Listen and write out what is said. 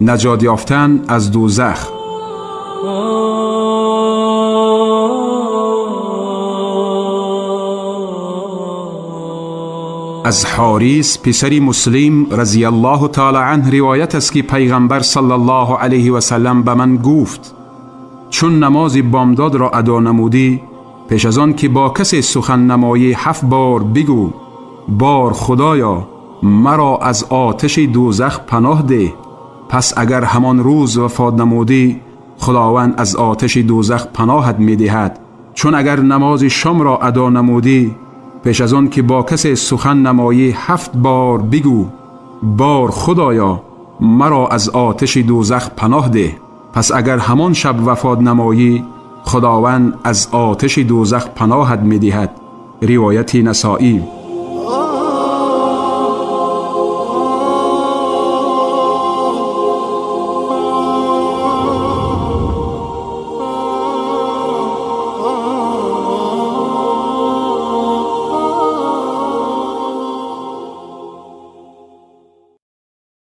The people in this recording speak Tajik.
Наҷот ёфтан аз дӯзах. Аз Ҳорис писари Муслим разияллоҳу таъоло анҳ ривоят аст, ки пайғамбар саллаллоҳу алайҳи васаллам ба ман гуфт: чун намози бомдодро адо намудӣ, пеш аз он ки бо касе сухан намоӣ, 7 бор бигӯ: бор Худоё, маро аз оташи дӯзах паноҳ деҳ. Пас агар ҳамон рӯз вафот намудӣ, Худованд аз оташи дӯзах паноҳат медиҳад. Чун агар намози шомро адо намудӣ, пеш аз он ки бо касе сухан намоӣ, 7 бор бигӯ: бор Худоё, маро аз оташи дӯзах паноҳ деҳ. Пас агар ҳамон шаб вафот намоӣ, Худованд аз оташи дӯзах паноҳат медиҳад. Ривояти Насоӣ.